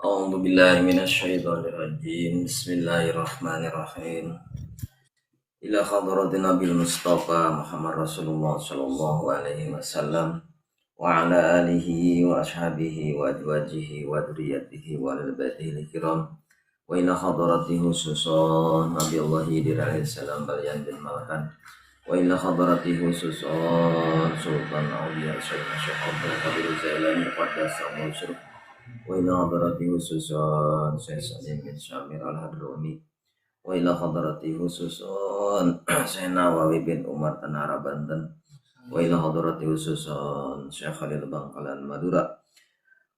A'udzu billahi minasyaitonir rajim. Bismillahirrahmanirrahim. Ila hadratin Nabil Mustafa Muhammad Rasulullah sallallahu alaihi wasallam wa ala alihi wa ashabihi wa azwajihi wa dzurriyyatihi wa alal baitihi kiram wa ila hadrati khususan Nabi Allah alaihi salam Balyan bin Malkan wa ila hadrati khususan Sultan Auliya Sayyidina Syekh Abdul Qadir Jailani Qaddasallahu sirruh wa ila hadrati khususan Syekh Salim bin Syamir Al-Hadrami wa ila hadrati khususan Syekh Nawawi bin Umar Tanara Banten wa ila hadrati khususan Syekh Khalil Bangkalan Madura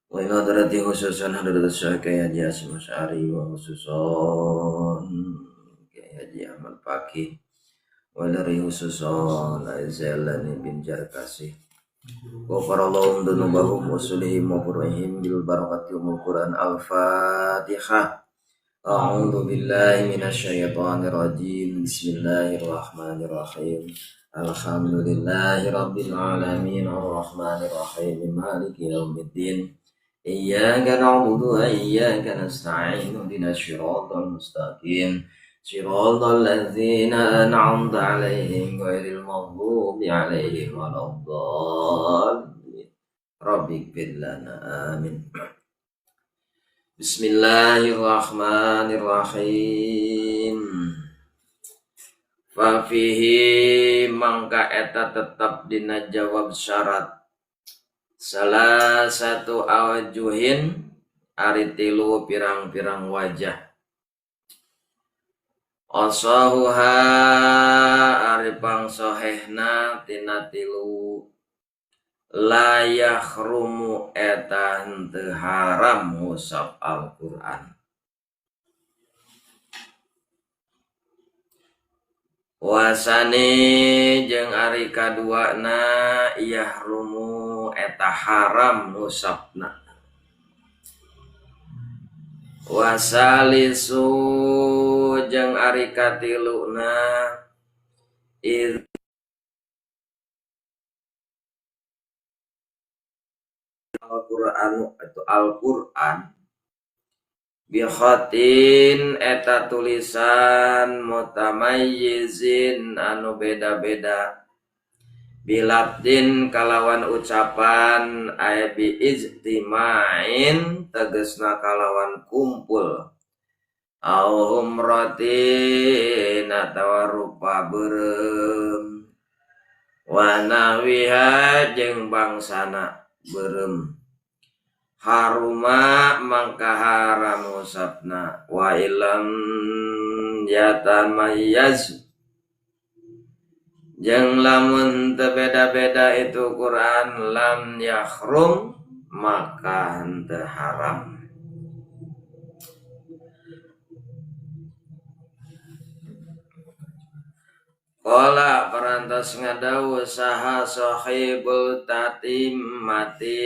wa ila hadrati khususan Hadratus Syekh Kiai Haji Hasyim Asy'ari wa khususan Kiai Haji Ahmad Fakih wa ila khususan Zailani bin Jarkasih. Ghafarallahu dzunubahum wa sulihim wa furihim bil barakati umul Quran. Al-Fatihah. A'udzu billahi minasyaitonir rajim. Bismillahirrahmanirrahim. Alhamdulillahi rabbil alamin arrahmanir rahim maliki yaumiddin. Iyyaka na'budu wa iyyaka nasta'in ihdinas siratal mustaqim. Siratal ladzina an'amta 'alaihim ghairil maghdubi 'alaihim waladdallin. Rabbighfir lana amin. Bismillahirrahmanirrahim. Fa fihi mangka eta tetap dina jawab syarat salah satu awajuhin ari tilu pirang-pirang wajah. Asahuha ari pangsohehna tina tilu la yahrumu eta henteu haram ngusap Al-Qur'an. Wasani jeung ari kaduana yahrumu eta haram ngusapna. Wasalisu jeung ari katiluna Al-Qur'anu atau Al-Qur'an bi khatin eta tulisan mutamayyizin anu beda-beda bilabdin kalawan ucapan ay bi ijtima'in tegesna kalawan kumpul au humratin atawa rupa beureum wa nahwiha jeung bangsana beureum haruma mangka haram usapna wa ilam yatamayyaz jeung lamun teu beda-beda itu Quran lam yahrum maka henteu haram. Qala parantos ngadawuh saha sahibul tatimati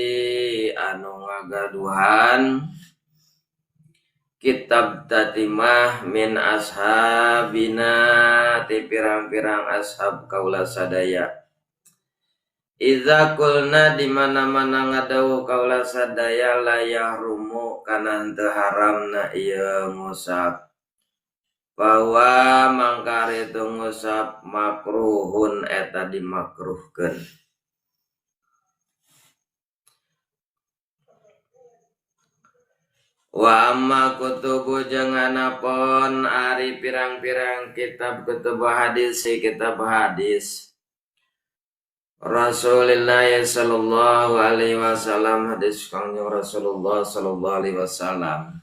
anu ngagaduhan kitab tatimah min ashabina ti pirang-pirang ashab kaula sadaya. Iza kulna di mana-mana ngadawuh kaula sadaya la yahrumu kana henteu haramna ieu ngusap. Bahwa mangkar itu ngusap makruhun eta dimakruhkeun. Wa amma kutubu jeung anapun ari pirang-pirang kitab kutubu hadis kitab hadis Rasulullah sallallahu alaihi wasallam hadis Kangjeng Rasulullah sallallahu alaihi wasallam.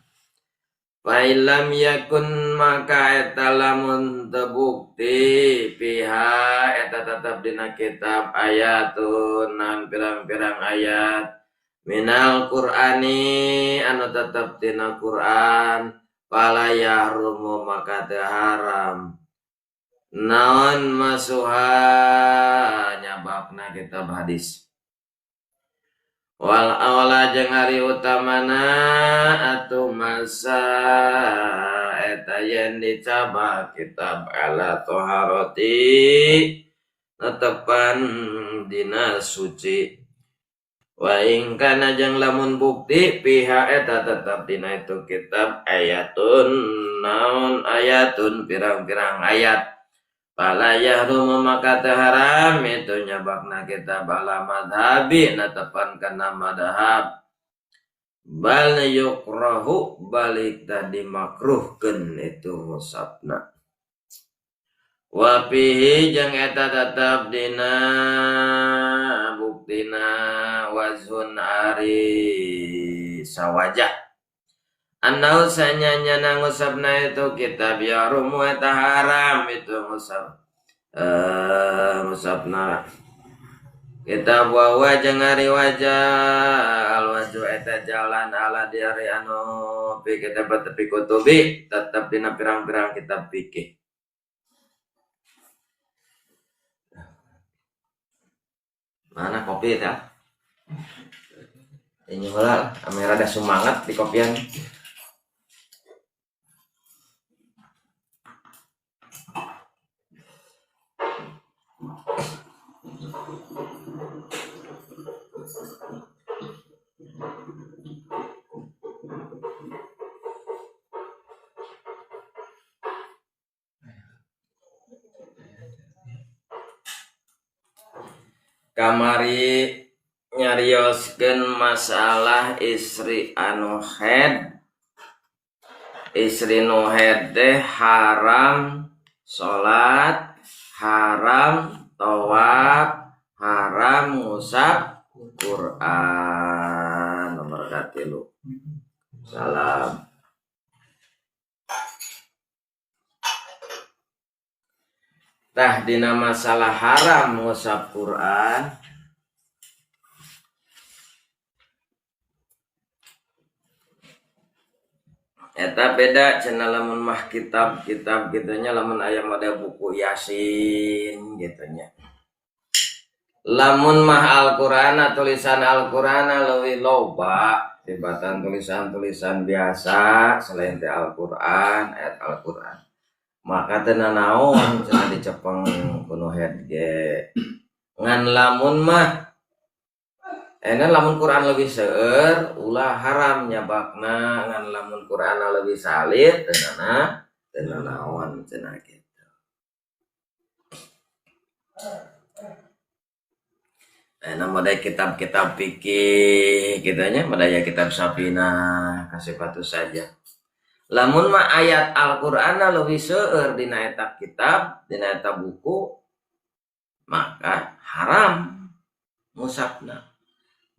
Fa illam yakun maka eta lamun tebukti piha eta tetep dina kitab ayatun nan pirang-pirang ayat minal Qur'ani anu tetep dina Qur'an fala yahrumu maka teu haram naon masuha nyababna kitab hadis. Wal awla jeung ari utamana atuh masa eta yen dicabak kitab ala taharati netepan dina suci. Wa in kana jeung lamun bukti pihak eta tetap dina itu kitab ayatun naon ayatun pirang-pirang ayat. Fala yahrumu maka teu haram itu nyabakna kitab ala madhabi netepan kana madhab. Bal yukrahu balik tadi makruhkeun itu musabna. Wa fihi jeung eta tetep dina buktina wazhun ari sawajah. Annau sanyanya ngusapna itu kitab yahrumu eta haram itu ngusap ngusapna kitab wa jeung ari wajah al wajhu eta jalan ala diari anu fi kitab tepi kutubi tetep dina pirang-pirang kitab fikih. Mana kopi teh? Ini heula ame rada semangat di kopian. Kamari nyarioskeun masalah istri anu haid. Istri nu haid teh haram salat, haram tawaf, haram ngusap Quran. Nomor 3. Salam. Tah dina masalah haram ngusap Quran eta beda cenah lamun mah kitab-kitab gitunya lamun aya model buku Yasin gitunya. Lamun mah Al-Qur'an tulisan Al-Qur'an leuwih loba tibatan tulisan-tulisan biasa selain teh Al-Qur'an ayat Al-Qur'an. Maka teu nanaon cenah dicepeng kuno head ge. Ngan lamun mah enak lamun Quran lebih seueur ulah haram nyabakna, ngan lamun Quran lebih salit teu nanaon cenah kitu. Enak model kitab-kitab fikih kitanya model kitab Safinah kasipatu saja. Lamun mah ayat Al-Qur'an leuwih seueur dina eta kitab, dina eta buku, maka haram musafna.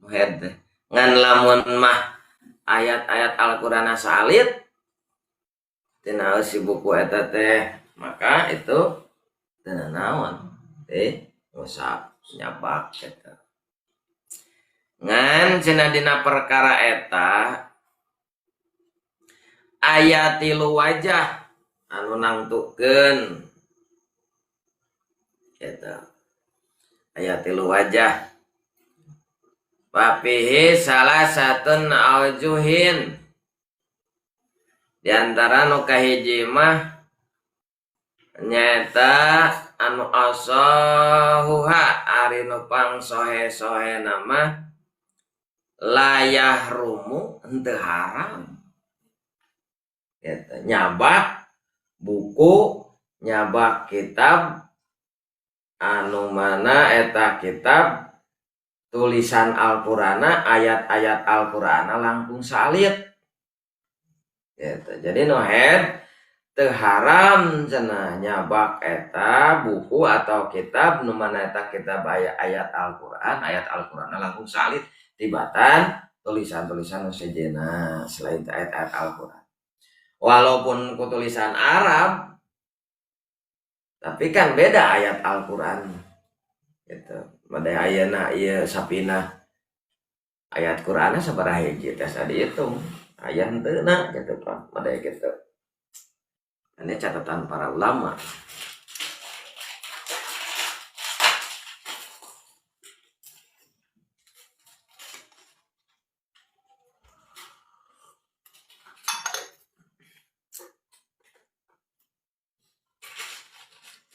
Muhed teh. Ngan lamun mah ayat-ayat Al-Qur'an salit tina si buku eta teh, maka itu teu nanaon teh musaf nyabak eta. Ngan cenah dina perkara eta aya tilu wajah anu nangtukeun eta. Aya tilu wajah. Papihi salah satun aujuhin. Di antara nu kahiji mah nyaeta anu asahuha ari nu pangsohe-sohe nama layah rumu henteu haram. Eta nyabak buku, nyabak kitab anu mana eta kitab tulisan Al-Qur'ana, ayat-ayat Al-Qur'ana langkung salit. Eta jadi nu head teu haram cenah nyabak eta buku atau kitab nu mana eta kitab aya ayat Al-Qur'an, ayat Al-Qur'ana langkung salit tibatan tulisan-tulisan nu sejenna selain ayat-ayat Al-Qur'an. Walaupun ku tulisan Arab tapi kan beda ayat Al-Qur'an gitu. Made ayeuna ieu Safinah ayat Qur'anna sabaraha hiji teh dihitung aya henteu na gitu Pak, made gitu. Ini catatan para ulama.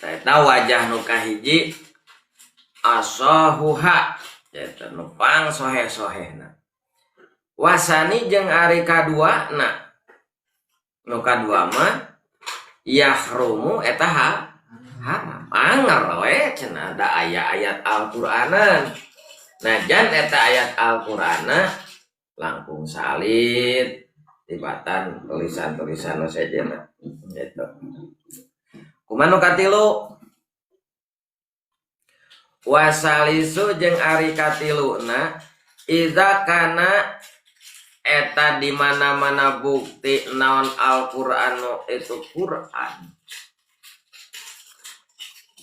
Eta wajah nu kahiji asahuha Eta nu pang soheh-sohehna. Wasani jeung ari kaduana. Nu kadua mah yahrumu eta haram. Anger we cenah da aya ayat Al-Qur'anan. Najan eta ayat Al-Qur'anna langkung salit tibatan tulisan-tulisan nu sejenna gitu. Kumaha nu katilu? Wasalisu jeung ari katiluna iza kana eta di mana-mana bukti naon Al-Qur'anu itu Qur'an.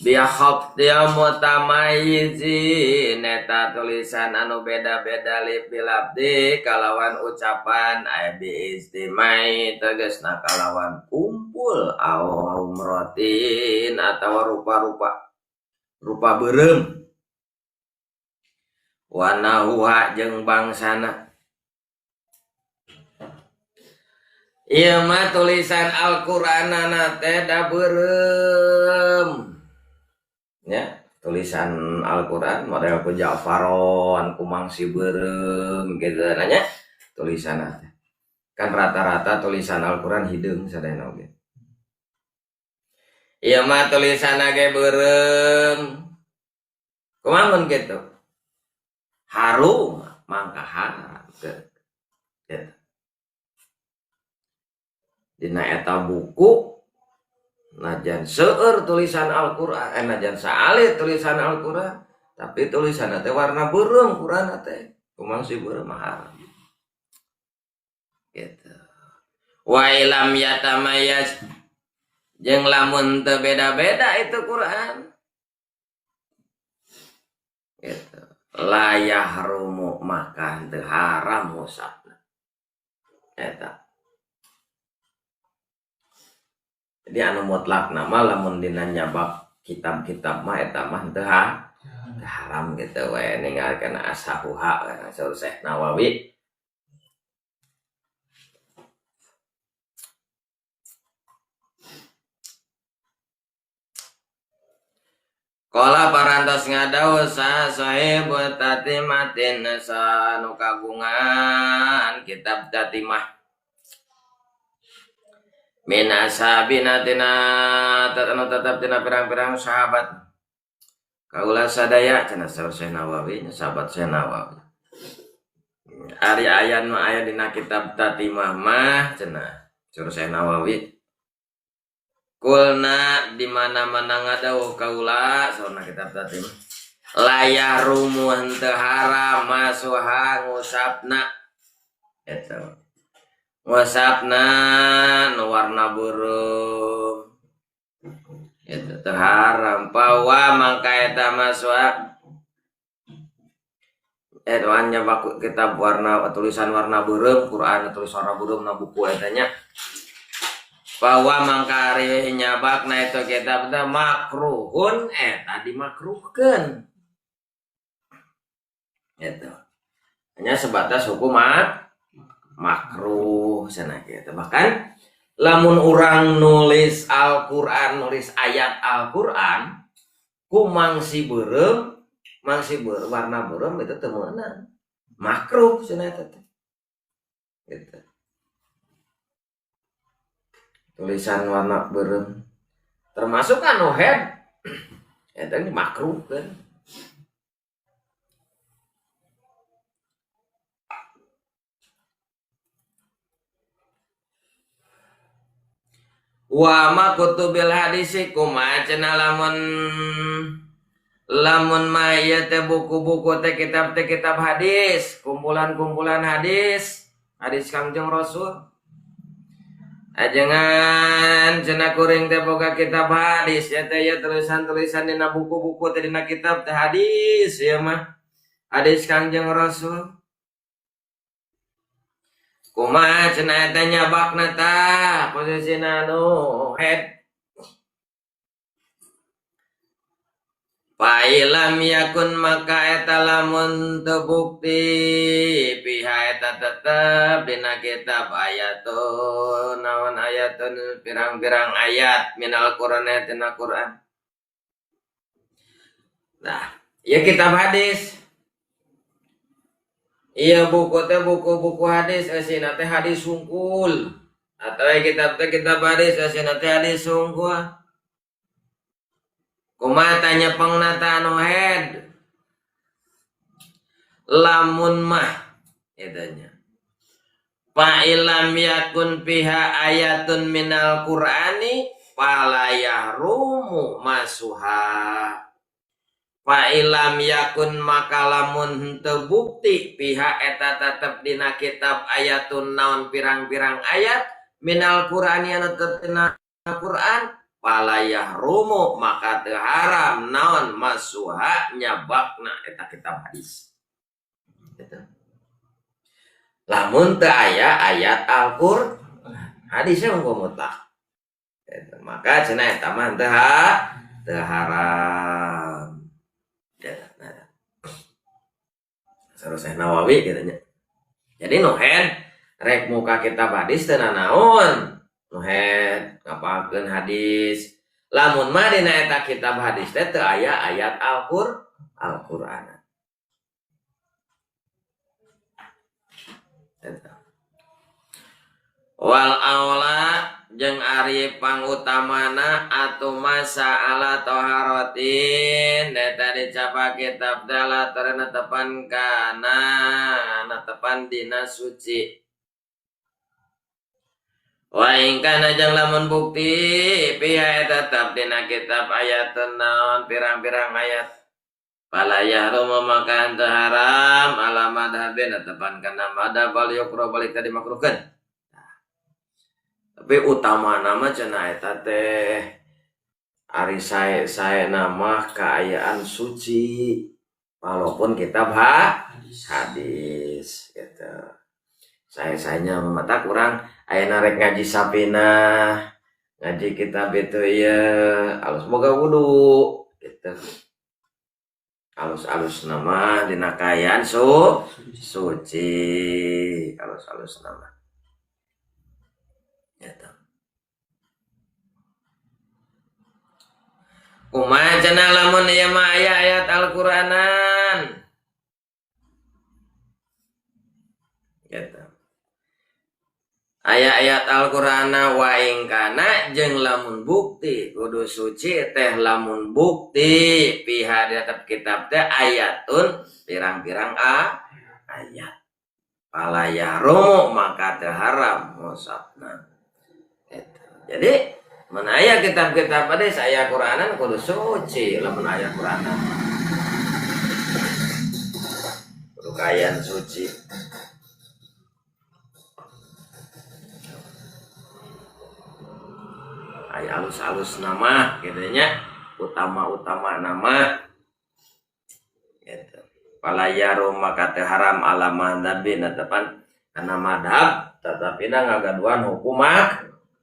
Bi khabdil mutamayyizin eta tulisan anu beda-beda bilabdi kalawan ucapan ay bi istimai tegasna kalawan kumpul au umrotin atawa rupa-rupa rupa beureum wanahuha jeung bangsana. Ieu mah tulisan Al-Qur'anana teh da beureum. Ya, tulisan Al-Qur'an model ku Ja'faron, ku Mangsi beureum kitu nya tulisanna teh. Kan rata-rata tulisan Al-Qur'an hideung sadayana oge. Ieu mah tulisanna ge beureum. Kumaha mun kitu? Harum mangka haram gitu. Dina eta buku najan seueur tulisan Al-Qur'an, najan saalit tulisan Al-Qur'an, tapi tulisanna teh warna beureum Qur'anna teh. Kumaha si beureum mah haram. Gitu. Wa ilam yatamayaz jeung lamun teu beda-beda itu Qur'an. Gitu. La yahrumu maka teu haram musabna. Eta. Jadi anu mutlak nama lamun dina nyabak kitab-kitab mah eta mah teu haram gitu we ninggalkeun asahuha saur Syekh Nawawi. Qala parantos ngadawuh saha sahibu tatimatin sanu kagungan kitab tatimah. Min ashabina tina anu tetep tina pirang-pirang sahabat. Kaula sadaya cenah saur Syekh Nawawi nya sahabat Syekh Nawawi. Ari aya nu aya dina kitab tatimah mah cenah saur Syekh Nawawi. Kulna di mana-mana ngadawuh kaula saurna kitab tatimah. La yahrumu henteu haram masuha ngusapna. Eta. Ngusapna nu warna beureum. Eta teu haram pawa mangka eta masuha. Eta nyabak kitab warna tulisan warna beureum Quran tulisan warna beureum na buku eta nya. Bahwa mangka ari nyabakna itu kitab teh makruhun eta dimakruhkeun. Eta. Hanya sebatas hukum makruh cenah kitu. Bahkan lamun urang nulis Al-Qur'an, nulis ayat Al-Qur'an ku mangsi beureum, mangsi warna beureum itu teu meunang. Makruh cenah eta teh. Gitu. Tulisan warna beureum termasuk anu head eta ini makruh kan. Wa ma kutubil hadisi kumaha cenah lamun mah ieu teh buku-buku teh kitab hadis, kumpulan-kumpulan hadis, hadis Kangjeng Rasul. Ajengan cenah kuring teh boga kitab hadis ya teh ya tulisan-tulisan dina buku-buku teh dina kitab teh hadis ya mah hadis Kangjeng Rasul. Kumaha cenah eta nyabakna tah posisina anu head. Fa'ilam yakun maka eta lamun teu bukti piha eta tetep dina kitab ayatun naon ayatun pirang-pirang ayat minal Qur'an tina Qur'an. Nah, ieu kitab hadis. Iya buku teh buku-buku hadis eusina teh hadis sungkul. Atau kitab teh kitab hadis eusina teh hadis sungkul. Kumaha tanya pengnata anu head? Lamun mah eta nya. Fa ilam yakun fiha ayatun minal Qur'ani fala yahrumu masuha. Fa ilam yakun maka lamun henteu bukti pihak eta tetep dina kitab ayatun naon pirang-pirang ayat minal Qur'ani anu tetep dina Qur'an fala yahrumu maka teu haram naon masuha nyabakna eta kitab hadis. Gitu. Lamun teu aya ayat Al-Qur'an hadisnya hukum mutlak. Gitu. Maka cenah eta mah teu haram. Ya, nah. Sareng Nawawi gitu nya. Jadi nu head rek muka kitab hadis teu nanaon. Nu head ngapalkeun hadis. Lamun mah dina eta kitab hadis teh teu aya ayat Al-Qur'an. Wal aula jeung ari pangutamana atuh masa ala toharotin eta dicapa kitab dala torena tepan kana netepan dina suci. Wa in kana jeung lamun bukti pihak tetep dina kitab ayat naon pirang-pirang ayat fala yahrumu maka teu haram ala madhabin netepan kana madhab bal yukra balik tadi makruhkeun. Tapi utama nama cenah eta teh ari sae-sae nama kaayaan suci walaupun kitab hadis gitu. Sae-saenya mata kurang ayeuna rek ngaji sapinah ngaji kitab itu ieu alus boga wudu gitu. Alus-alus nama dina kaayaan suci alus-alus nama. Gitu. Kumaha cenah lamun ieu mah aya ayat Al-Qur'anan. Gitu. Aya ayat Al-Qur'ana wa in kana jeung lamun bukti kudu suci teh lamun bukti pihak di atas kitab teh ayatun pirang-pirang ayat. Fala yahrumu maka teu haram ngusapna. Gitu. Jadi mun aya kitab-kitab hadis aya Qur'anan kudu suci lamun aya Qur'anan. Kudu kaayaan suci. Aya alus-alus nama gitu nya, utama-utama nama gitu. Fala yahrumu maka teu haram ala madhabin netepan kana madhab tetapi na ngagaduhan hukum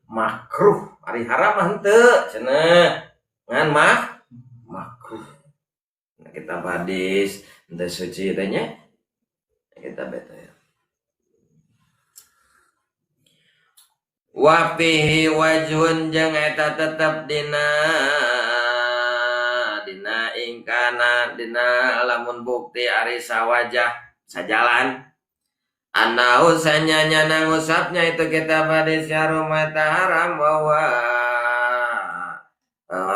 makruh. Ari haram mah henteu cenah ngan mah makruh. Nah, kitab hadis henteu suci teh nya kitab eta ya. Wa fihi wajhun jeung eta tetep dina ingkana dina lamun bukti ari sawajah sajalan anau sanyanya ngusapnya itu kitab hadis ya rumah haram wa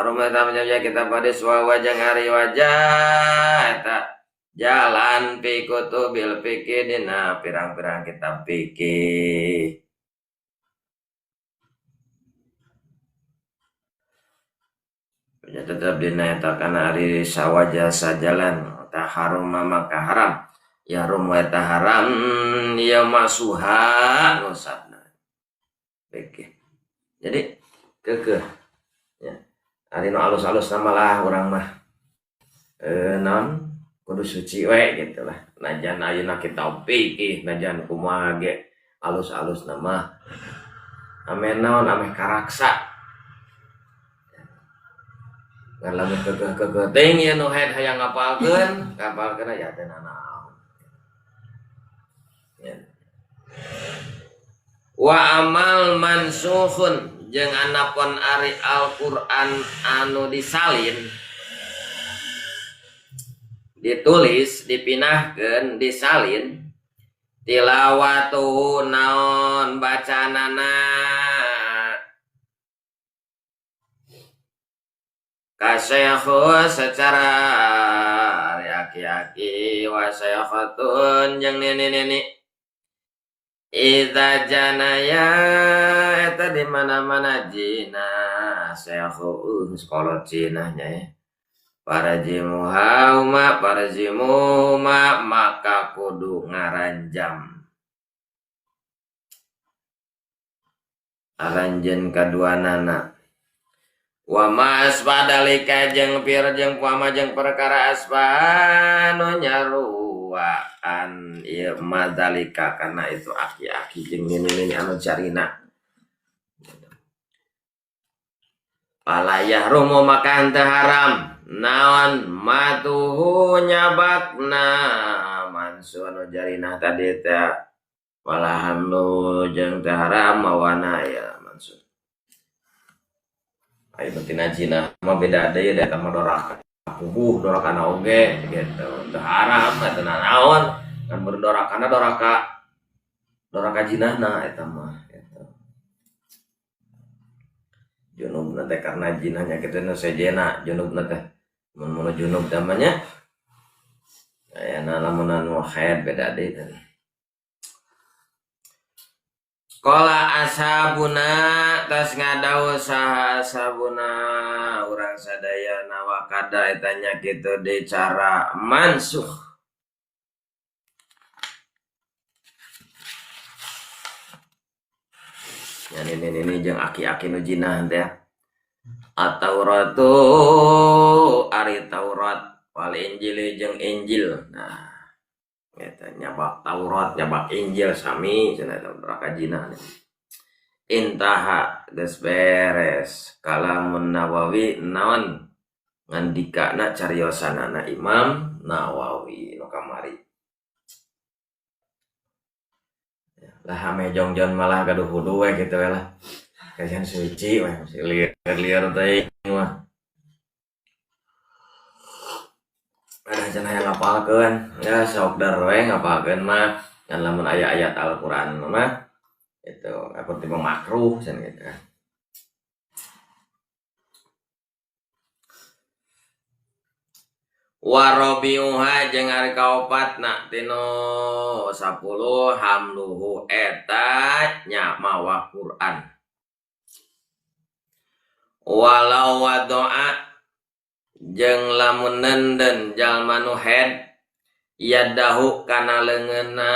rumah tamnya kitab hadis wa wajah ari wajah eta jalan fi kutubil fikih dina pirang-pirang kitab fikih. Ya tetap dina eta kana ari sawajah sajalan ta harum maka haram ya rum wa ta haram ya masuha ngusapna. Oke. Jadi keukeuh ya. Ari nu alus-alus nama lah urang mah. Naon kudu suci we gitu lah. Najan ayeuna kita pikir najan kumaha ge alus-alus nama ame naon ame karaksa. Ngan lamun kekeh-kekeh teuing ieu nu head hayang ngapalkeun, ngapalkeun aya teh nanaon. Ya. Wa amal mansukhun jeung anapun ari Al-Qur'an anu disalin ditulis, dipinahkeun, disalin Tilawatu naon bacanana kasyekhu secara aki-aki wa syaikhatun jeung nini-nini idza janaya eta di mana-mana jina syekhu sekolah jinahnya ya parajimuha uma parajimuhuma maka kudu ngaranjam aranjeun kaduanana wa ma aspadalika jeung pir jeung puama jeung perkara aspa nu nyaruaan ieu madalika kana itu aki-aki jeung nini-nini anu carina pala yahrumu maka henteu haram naon matuhu nyabakna mansu anu jarinah tadi teh wala hamlu jeung teu haram mawana ya mansu. Ai betina jinah mah beda deui da eta mah doraka puguh dorakana oge gitu teu haram eta naon kan berdorakana doraka doraka jinahna eta mah gitu. Junubna teh karena jinahnya kitu nu sejena junubna teh mun mun junub teh mah nya aya lamun anu haid beda deui teh. Qala ashabuna tas ngadau saha ashabuna urang sadayana wa kada eta nya kitu deui cara mansuh. Ya nini-nini jeung aki-aki nu jinah teh. At-Tauratu ari Taurat wal Injil jeung Injil. Nah eta nyabak Taurat nyabak Injil sami cenah eta neraka jinah. Intaha geus beres kalamun Nawawi naon ngandikana cariosanana Imam Nawawi nu kamari. Lah ame jongjon malah gaduh wudu we kitu we lah. Kajian suci we masih liar-liar teuing mah. Ada cenah yang ngapalkeun, ya sok dar we ngapalkeun mah, ngan lamun aya ayat Al-Qur'an mah itu apa timbang makruh cenah gitu kan. Warabiuha jeung ari kaopatna tinu 10 hamluhu eta nya mawa Qur'an. Walau wadoa jeung lamun nenden jalma nu head yadahu kana leungeunna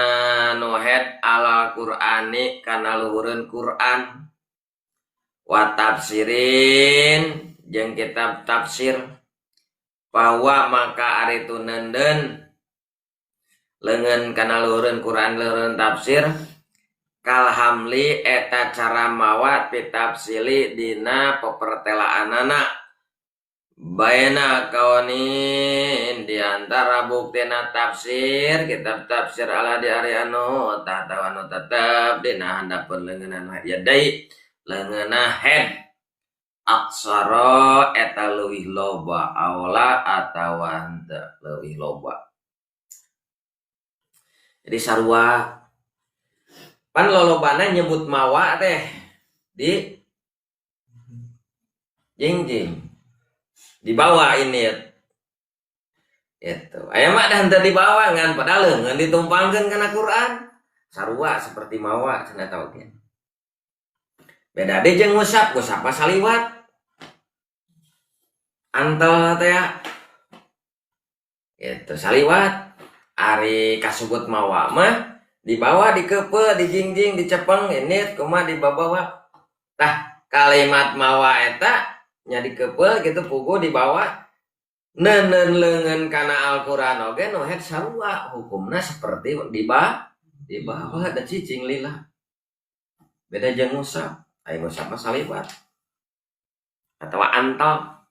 nu head alal Qur'ani kana luhureun Qur'an wa tafsirin jeung kitab tafsir bahwa maka ari tu nenden leungeun kana luhureun Qur'an luhureun tafsir kalhamli eta cara mawa pitafsili dina pepertelaanana baina kaunin diantara buktina tafsir kitab tafsir ala di ari anu tah anu tetep dina handapeun leungeunna ya deui leungeunna head aksara eta leuwih loba aula atawa henteu leuwih loba. Jadi sarua pan lolobana nyebut mawa teh di jingjing dibawa ini itu aya mah dah henteu dibawa ngan padahal leungeun ditumpangkeun kana Quran sarua seperti mawa cenah tau ge. Beda deui jeung ngusap, ngusap mah saliwat antel teh ya itu saliwat ari kasebut mawa mah dibawa dikepe dijingjing dicepeng ini kumaha dibawa tah kalimat mawa eta nya dikepe gitu pugu dibawa neundeun leungeun kana Al-Qur'an oge nu head sarua hukumna seperti dibawa da cicing lila beda jeung ngusap aya ngusap mah saliwat atawa antal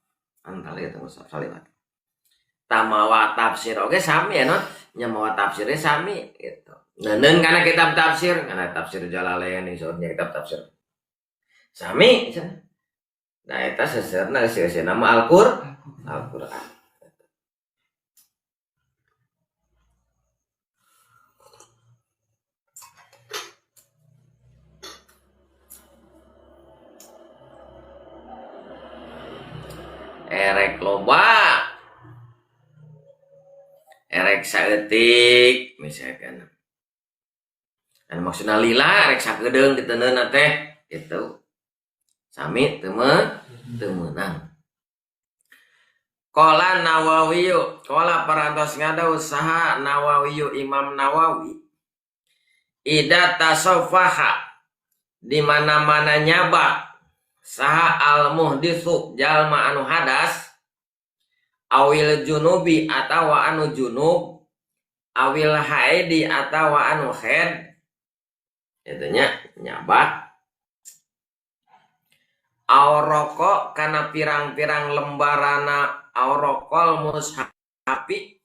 antal ieu teh ngusap saliwat tamawa tafsir oge sami ya non nya mawa tafsirnya sami gitu neundeun kana kitab tafsir kana tafsir Jalalain insyaallah kitab tafsir sami cenah. Nah eta seseurna sieusieuna mah Al-Qur'an. loba erek saeutik misalkan anu maksudna lila erek sakedeung diteundeunna teh kitu sami teu meunang. Qala Nawawiyu, qala parantos ngadawu saha Nawawiyu Imam Nawawi, ida tasofaha di mana-mana nyabak saha al muhditsu jalma anu hadas awil junubi atawa anu junub awil haidi atawa anu haid eta nya nyabak auroko kana pirang-pirang lembarana aurokol mushafi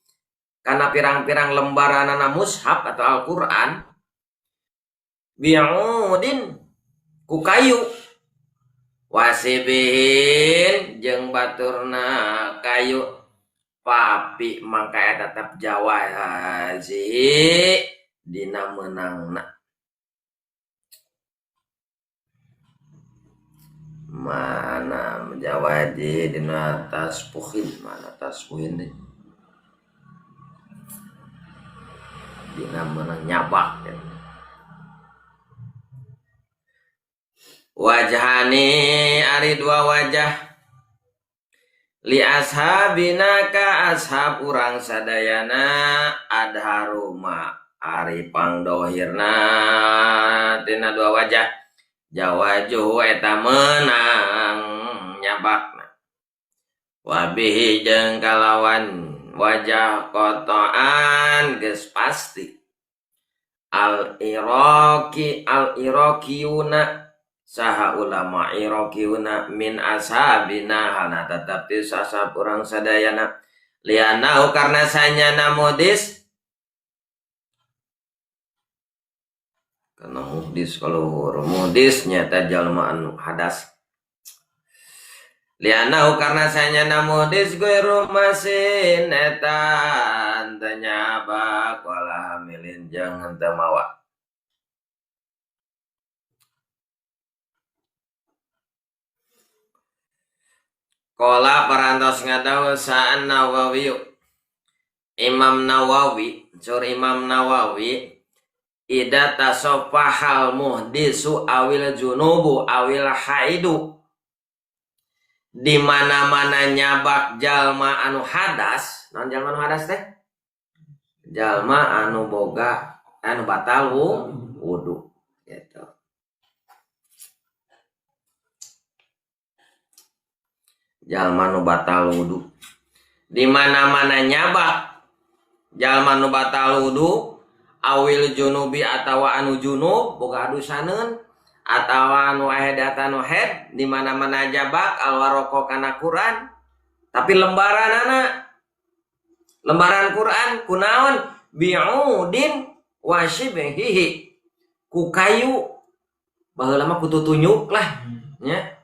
kana pirang-pirang lembaranana mushaf atau Al-Qur'an bi'udin ku kayu wasibihin jeung baturna kayu papi mangka eta tetep jawazi dina meunangna mana jawazi dina taspuhin mana taspuhin deh dina meunang nyabak gitu. Wajhani ari dua wajah li ashabina ka ashab urang sadayana adharuma ari pangdohirna tina dua wajah jawajuh eta meunang nyabakna wabihi jeung kalawan wajah kotoan geus pasti al iraqi al iraqiyuna saha ulama iraqiyuna min ashabina halna tetep ti sasab urang sadayana lianau karena sanyana muhdis karena muhdis kalau muhdis nyata jalma anu hadas lianau karena sanyana muhdis ghairu masin eta teu nyabak wala hamilin jeung henteu mawa. Qala parantos ngadawu sa'an Nawawi Imam Nawawi sur Imam Nawawi ida tasofahal muhdisu awil junubu awil haidu di mana-mana nyabak jalma anu hadas naon jalma anu hadas teh jalma anu boga anu batal wudu gitu. Jalma nu batal wudu di mana-mana nyabak jalma nu batal wudu awil junubi atawa anu junub boga adusaneun atawa anu haid anu haid di mana-mana jabak alwaroko kana Quran tapi lembaranana lembaran Quran kunaon bi'udin wasibhihi ku kayu baheula mah ku tutunyuk lah nya.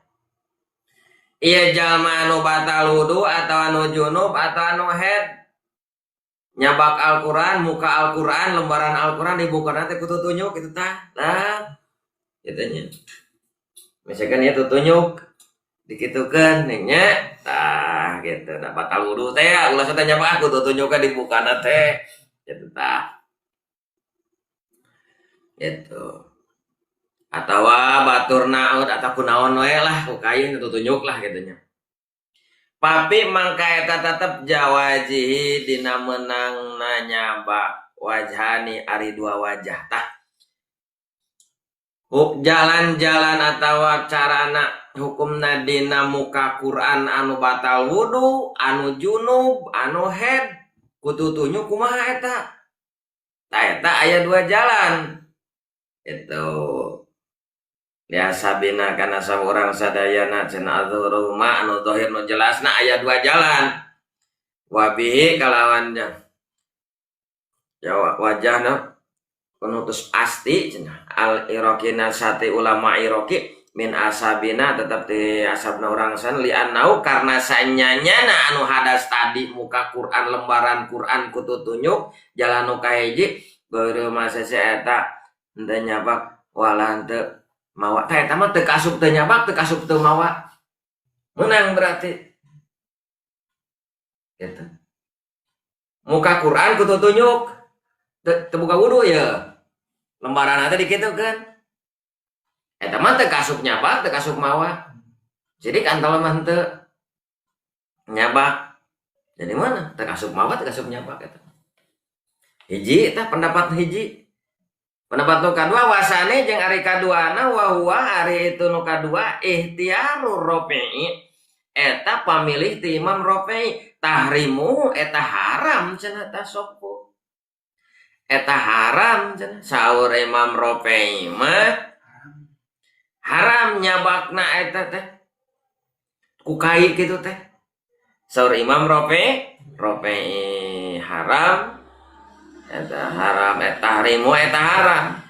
Iya jalma anu batal wudu atau anu junub atau anu haid nyabak Al-Qur'an muka Al-Qur'an lembaran Al-Qur'an dibuka nanti ku tutunyuk kitu tah nah kitu nya misalkan ieu tutunyuk dikitukeun nya tah kitu da batal wudu teh ulah teh nyabak ku tutunyukna dibukana teh kitu tah gitu atawa batur naon atau kunaon we lah ku kain tutunyuk lah kitu nya. Papi mangka eta tetep jawajihi dina meunangna nyabak wajhani ari dua wajah tah. Jalan-jalan atawa carana hukumna dina muka Quran anu batal wudu, anu junub, anu haid ku tutunyuk kumaha eta? Tah eta aya dua jalan. Itu ya sabina kana saurang sadayana cenah azhuruma anu zahir nu jelasna aya dua jalan wabihi kalawan ya wajahna penutus pasti cenah al iraqina sati ulama iraqi min asabina tetap di asabna urang san li annau karena sanyanyana anu hadas tadi muka Quran lembaran Quran ku tutunyuk jalan nu kahiji beureum masa si eta henteu nyabak wala henteu mawa teh eta mah teu kasup teu nyabak teu kasup teu mawa meunang berarti Gitu. Muka Quran ku tutunjuk. Teu boga wudu ya. Lembaran teh dikitukeun. Eta mah teu kasup nyabak, teu kasup mawa. Jadi kantol mah teu nyabak. Jadi mana? Teu kasup mawa, teu kasup nyabak eta. Hiji eta pendapat hiji. Pendapat nu kadua wasane jeung ari kaduana wa huwa ari itu nu kadua ikhtiarur Rafi'i. Eta pamilih ti Imam Rafi'i tahrimu eta haram cenah tasawuf. Eta haram cenah saur Imam Rafi'i mah haram nyabakna eta teh. Ku kai kitu teh. Saur Imam Rafi'i haram. Eta haram, eta tahrimu eta haram.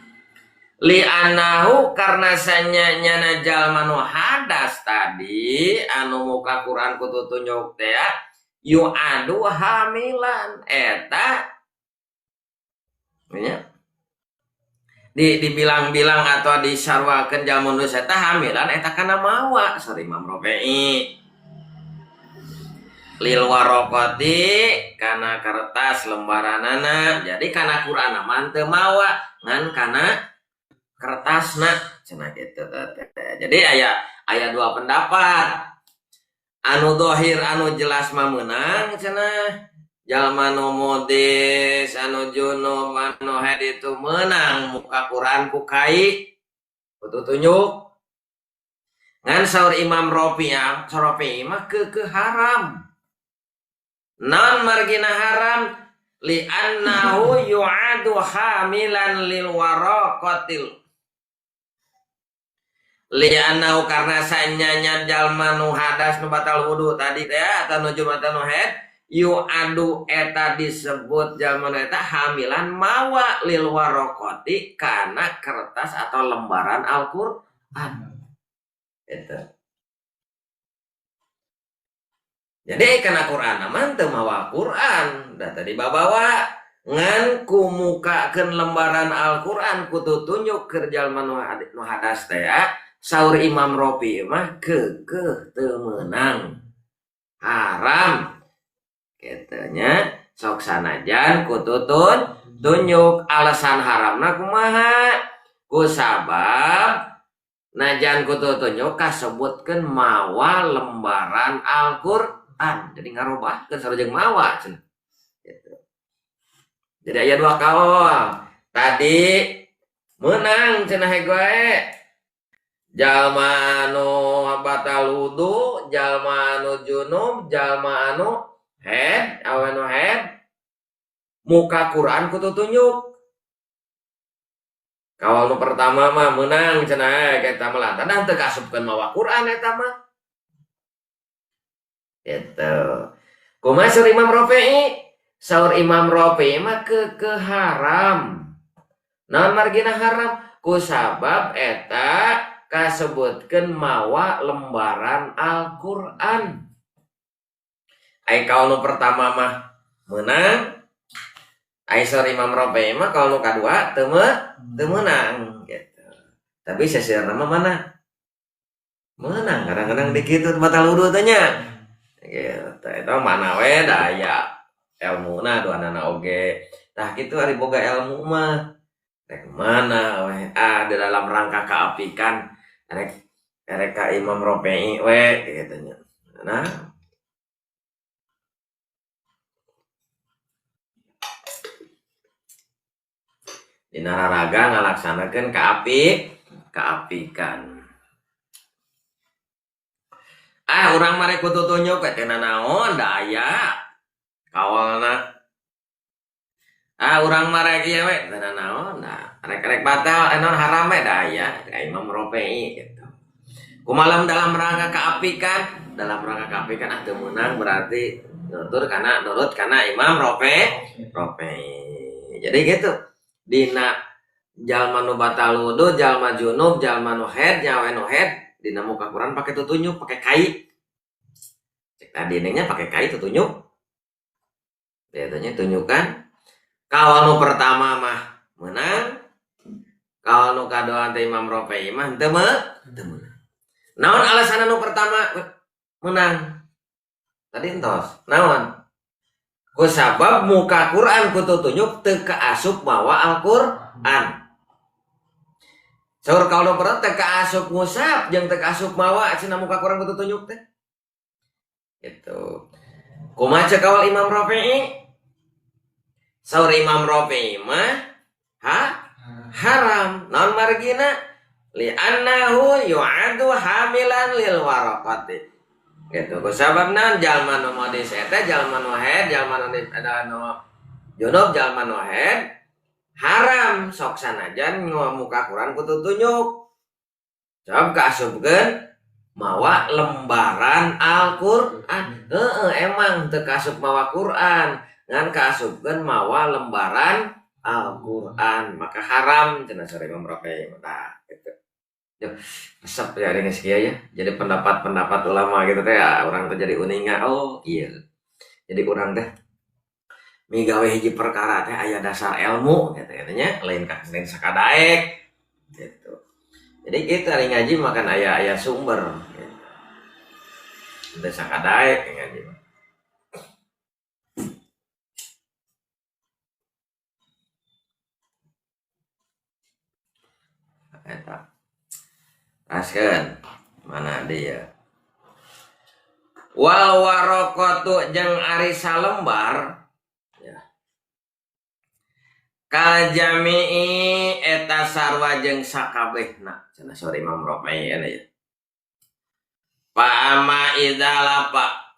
Li annahu karena sanya nyana jalma nu hadas tadi anu muka Quran ku tutunjuk teh yu'adu hamilan eta nya dibilang-bilang atau disarwakeun jalma nu eta hamilan eta kana mawa saur Imam Rafi'i. Lil waraqati kana kertas lembaranana jadi kana Quran mah teu mawa ngan kana kertasna cenah kitu teh. Jadi aya dua pendapat. Anu zahir anu jelas mah meunang cenah jalma nu mudis anu junub anu haid itu meunang muka Quran ku kai kutu tunjuk. Ngan saur Imam Rafi'i mah keukeuh haram. Non margina haram li annahu yu'adu hamilan lil waraqatil. Li annahu karena sanyanya jalma nu hadas nu batal wudu tadi teh atau nu junub atau nu haid yu'adu eta disebut jalma nu eta hamilan mawa lil waraqati kana kertas atau lembaran Al-Qur'an. Eta. Jadi kana Quran mah teu mawa Quran, da tadi babawa ngan kumukakeun lembaran Al-Quran ku tutunjuk keur jalma nu hadas teh saur Imam Rafi'i mah keukeuh teu meunang. Haram. Kitu nya sok sanajan ku tunjuk alasan haramna kumaha? Ku sabab najan ku tutunjuk kasebutkeun mawa lembaran Al-Qur'an. Jadi ngarobahkeun sareng mawa cenah. Gitu. Jadi aya dua kaul. Tadi meunang cenah gue. Jalma anu batal wudu, jalma anu junub, jalma anu haid, awe nu haid, muka Quran ku tutunjuk. Kaul nu pertama mah meunang cenah eta mah lantaran teu kasupkeun mawa Quran eta mah. Gitu. Kumaha saur Imam Rafi'i? Saur Imam Rafi'i mah keukeuh haram. Naon margina haram? Ku sabab eta kasebutkeun mawa lembaran Al-Qur'an. Ai kaul nu pertama mah meunang. Ai saur Imam Rafi'i mah kaul nu kadua teu meunang gitu. Tapi seseueurna mah mana? Meunang kadang-kadang dikitu batal wudu teh nya. Gitu, eta mana we da aya elmuna duanana oge. Tah kitu ari boga elmu mah rek mana we di dalam rangka kaapikan rek ka Imam Rafi'i we kitu nya. Nah, dina raraga ngalaksanakeun kaapikan. Ah, urang mah rek kutu tunjuk teh nanaon da aya kawalna. Ah, urang mah rek ieu we teh nanaon da rek-rek batal naon haram we da aya ka Imam Rafi'i gitu. Kumaha dalam rangka kaapikan, dalam rangka kaapikan ah teu meunang berarti nutur kana nurut kana Imam Rafi'i. Jadi gitu. Dina jalma nu batal wudu, jalma junub, jalma nu haid, nyawe nu haid dina muka Quran pakai tutunjuk, pakai kai. Cek tadi nengnya pakai kai tutunjuk. Biasanya tunjukkan. Kalau nu pertama mah menang, kalau nu kadua teh Imam Rafi'i mah teu meunang. Naon alasan nu pertama menang? Tadi entos. Naon? Ku sabab muka Quran ku tutunjuk teu kaasup mawa Al-Qur'an. Saur kaula pernah teu kaasup ngusap jeung teu kaasup mawa cenah muka Quran ku tutunjuk teh. Gitu. Kumaha ceuk kaul Imam Rafi'i? Saur Imam Rafi'i mah haram. Naon margina? Li'annahu yu'adu hamilan lil waraqati. Gitu. Ku sabab naon jalma nu modis eta jalma nu haid, jalma nu nu junub, jalma nu haid haram sok sanajan muka Quran ku tutunjuk. Sebab kaasupkeun mawa lembaran Al-Qur'an. Heeh, emang teu kaasup mawa Quran, ngan kaasupkeun mawa lembaran Al-Qur'an, maka haram cenah saur Imam Rafi'i. Tah gitu. Duh, resep ya geus kieu ya. Jadi pendapat-pendapat ulama gitu teh ya, urang teh jadi uninga, oh iya. Jadi urang teh migawe hiji perkara teh aya dasar ilmu gitu nya, lain lain sakadaek gitu. Jadi kita hari ngaji makan aya-aya sumber gitu. Teu sakadaek ngaji mah. Eta. Raskeun mana dia. Wal waraqatu jeung ari salembar ya. Kal jami'i eta sarwa jeung sakabehna cenah saur Imam Rafi'i ya. Fa ama idza lapa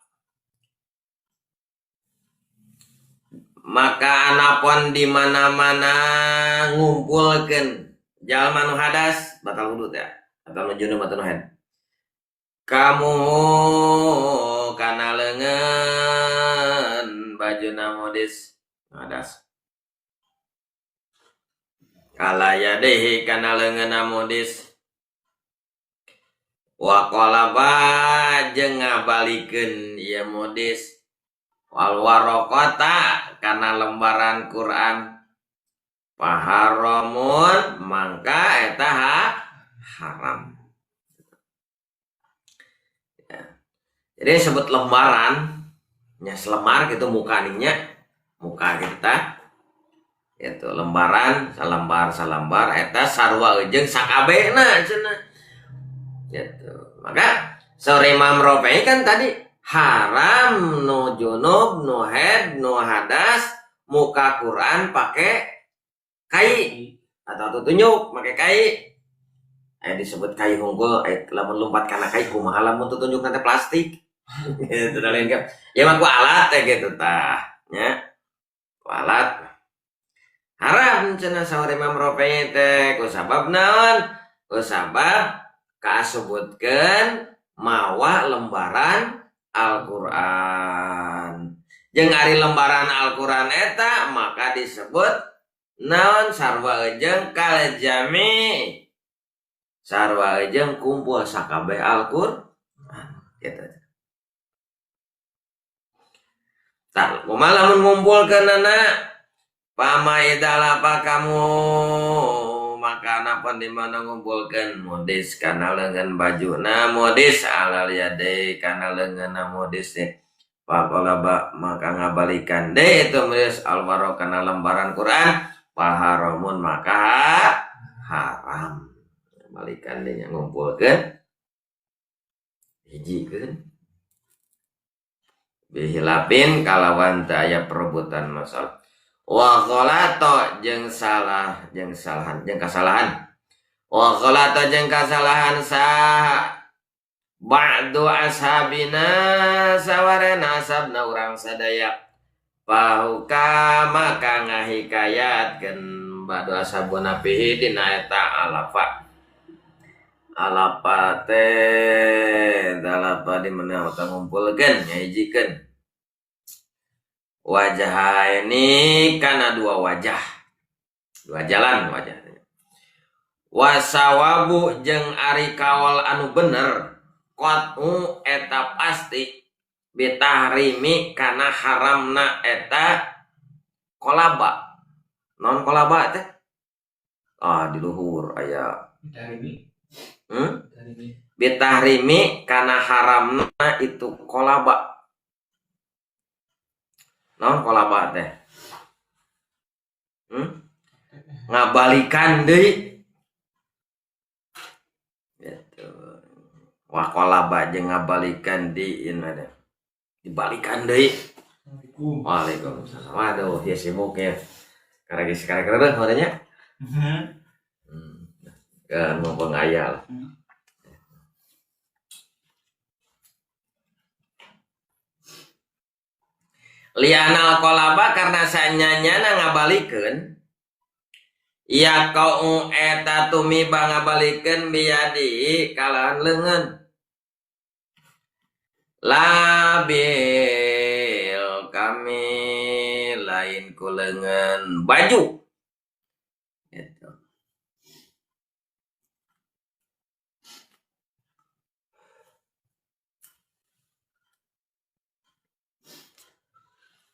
maka anapun di mana-mana ngumpulkeun jalma nu hadas batal wudu teh atau nu junub atau nu haid. Kamu kana leungeun bajuna modis hadas. Kala yadehi kana leungeunna modis. Wa qalaba jeung ngabalikeun ieu modis. Wal waraqata kana lembaran Quran. Paharamun mangka eta haram. Ya. Jadi sebut lembaran, nya selembar gitu muka nya, muka kita. Itu lembaran, salembar salembar eta sarua jeung sakabehna cenah. Gitu. Maka saur Imam Rafi'i kan tadi haram nu junub, nu haid, nu hadas muka Quran pakai kai atau tutunjuk pakai kai. Aya disebut kai hungkul, aya lamun lompat kana kai kumaha lamun tutunjuk nanti plastik. Gitu da lain kan. Ya mah ku alat teh gitu tah, nya. Ku alat. Haram cenah saur Imam Rafi'i teh ku sabab naon? Ku sabab kaasebutkeun mawa lembaran Al-Qur'an. Jeung ari lembaran Al-Qur'an eta maka disebut naon sarwa jeung kal jami. Sarwa jeung kumpul sakabeh Al-Qur'an gitu. Tah, kumaha lamun ngumpulkeunana? Pama idalapa kamu maka anapun di mana ngumpulkeun modis kana leungeun bajuna modis alal yade kana leungeunna modis teh. Faqalaba maka ngabalikan deui itu modis alwaro kana lembaran Quran paharamun maka haram. Balikan deui nya ngumpulkeun hijikeun bihilapin kalawan teu aya perebutan masalah. Wa ghalata jeung salah jeung salahan jeung kasalahan. Wa ghalata jeung kasalahan saha ba'du ashabina sawarena ashabna urang sadaya. Fahuka maka ngahikayatkeun ba'du ashabuna fihi dina eta alafa. Alafa teh dalapa di mana urang ngumpulkeun ngahijikeun. Wajah ini karena dua wajah, dua jalan wajah. Wasawabu jeung ari kaol anu bener, qat'u eta pasti bitahrimi kana haramna eta kolaba. Non kolaba teh? Ah di luhur aya. Bitahrimi. Bitahrimi kana haramna itu kolaba. Naon qolaba teh? Ngabalikan deui. Gitu. Wa qolaba jeung ngabalikan di ieu teh. Dibalikan deui. Waalaikumsalam. Waduh, ya sibuk ya. Karena geus karek-karek nya. Kan mau pengaya lah. Lianal qolaba karena sanyanyana ngabalikeun ya kau eta tumiba ngabalikeun biyadi kalahan leungeun labil kami lain ku leungeun baju gitu.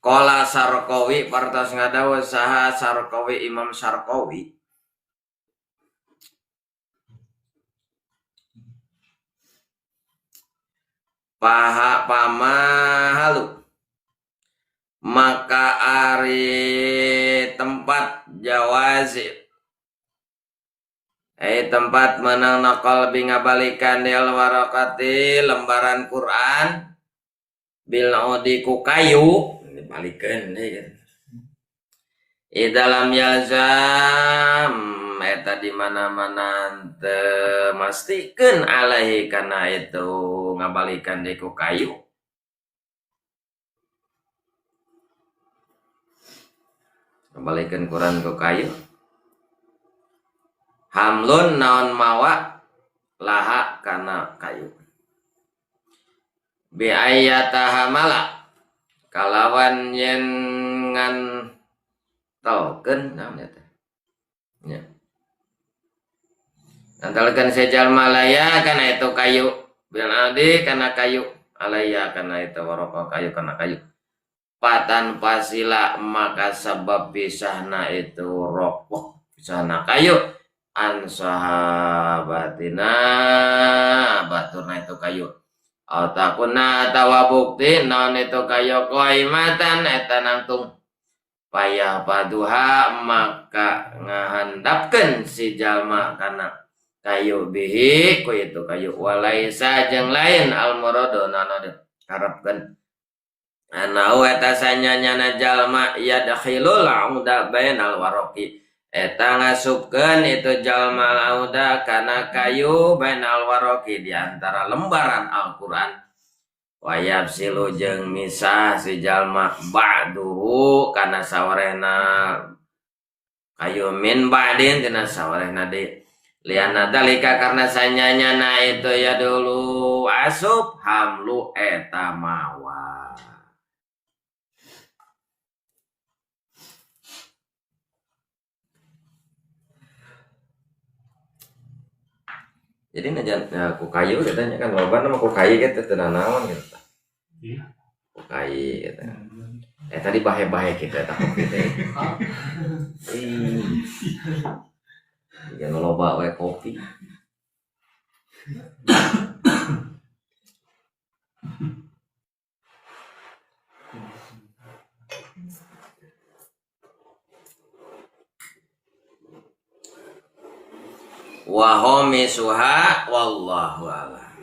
Qala Sarqawi partos ngadawu saha Sarqawi Imam Sarqawi paha pamahalu maka ari tempat jawazi tempat menang naqal bi ngabalikan dil waraqati lembaran Quran bil audi ku kayu dibalikeun deui gitu. Di dalam yalzam eta di mana-mana teu mastikeun alaihi kana itu ngabalikan deui ku kayu. Ngabalikeun Quran ku kayu. Hamlun naon mawa laha kana kayu. Bi ayyatahamala kalawan yen ngantelkeun naon eta nya ngantelkeun sejalma laya kana itu kayu bil adi kana kayu alaya kana itu waraka kayu kana kayu patan pasila maka sabab pisahna itu rokok pisahna kayu an sahabatina baturna itu kayu Altakuna atawa bukti naon itu kayu qaimatan eta nangtung payah paduha maka ngahandapkeun si jalma kana kayu bihi ku itu kayu walaisa jeung lain al muradu naon diharapkeun anau eta sanyanyana jalma yadkhilul auda bainal waraqi eta ngasupkeun itu jalma lauda kana kayu bainal waraqi di antara lembaran Al-Qur'an wayab silu jeung misah si jalma ba'duhu kana sawarehna kayu min ba'din tina sawarehna di liana dalika karena sanyanyana itu ya dulu asup hamlu eta mawa. Jadi najan ya, ku kayu katanya kan loba nama ku kayu gitu teu nanaon gitu. Iya. Ku kayu gitu. Tadi bahe-bahe kitu eta kopi teh. Ih. Jangan loba we kopi. Wa homisuha wallahu a'lam.